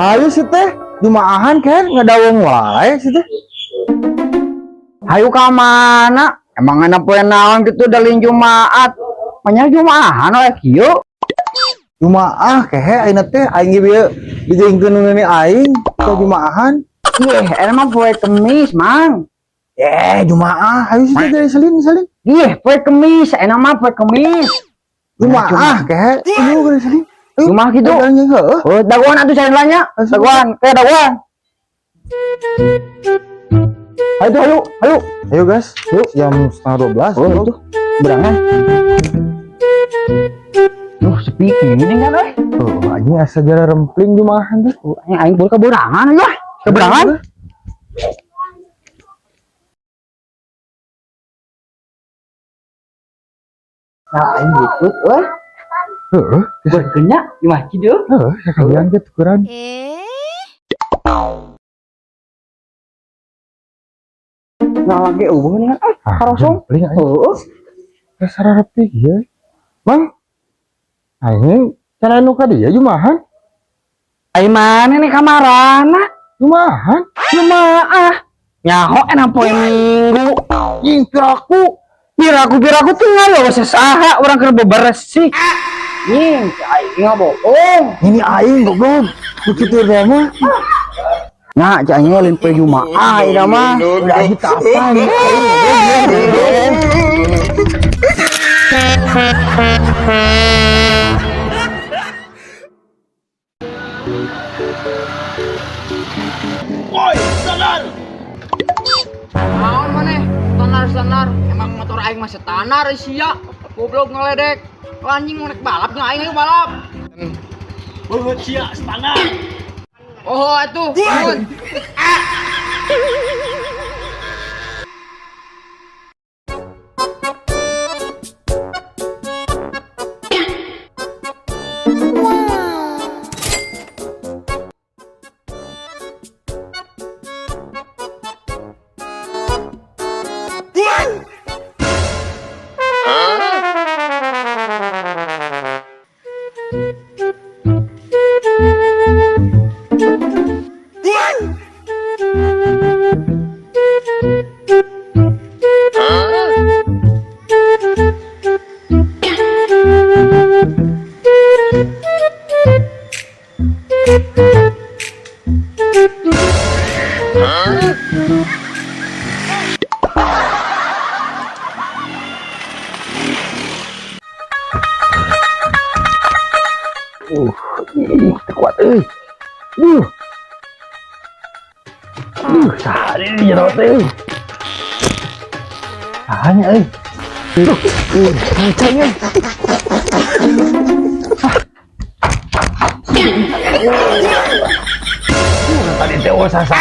Ayo sih teh, jumaahan kan ngedawung wae sih teh. Hayu ka mana? Emang enak poe naon gitu dalin Jumaat. Manya Jumaahan we kieu. Jumaah kehe ayeuna teh aing ge bieu dijeungkeun nini aing ke jumaahan. Ih, emang poe Kemis, Mang. Eh, jumaah hayu sih teh dari selin selin. Ih, poe Kemis, enak mah poe Kemis. Jumaah kehe, ayo geuning selin. Ayo, Jumaah gitu. Dagoan heueuh. Oh, dagoan atuh cari nya. Dagoan, kayak dagoan. Ayo tuh, ayo, ayo. Ayo guys, yuk jam 11.30. Oh, itu. Berangan. Duh, sepi gini kan, euy. Oh, anjing asa jara rempling jumaahan teh. Oh, aing aing boleh keberangan aja. Keberangan. Nah, aing butut euy. Heeh, Berkenya di masjid euy. heeh, sekalian ge tukeran. Nah, lagi eueuh nih kan, ah, karosong. Rempling anjing. Heeh. Asa rapi ieu. Mang, aing cara nu ka dieu jumaahan. Ai mana nih kamarana? Jumaahan. Jumaah. Nyaho enak poe Minggu. Ih, piraku. Piraku piraku tinggal ya saha urang keur beberesih. Nying, si aing nggak bohong. Ini aing goblok. Begitu dia mah. Nah, cak aing lain poe Jumaah ieu mah. Udah aing tak apa nih. Naon maneh? Tanar-tanar, emang motor aing mah setanar sia. Goblok ngeledek. Anjing mau naik balap nggak aing ayo balap. Beuheut sia standar. Oh, atuh, nuhun. Ih, teu kuat euy. Duh. Duh, sahari di jero teh euy. Sahanya euy. Duh, kancang euy. Tadi teh sasa.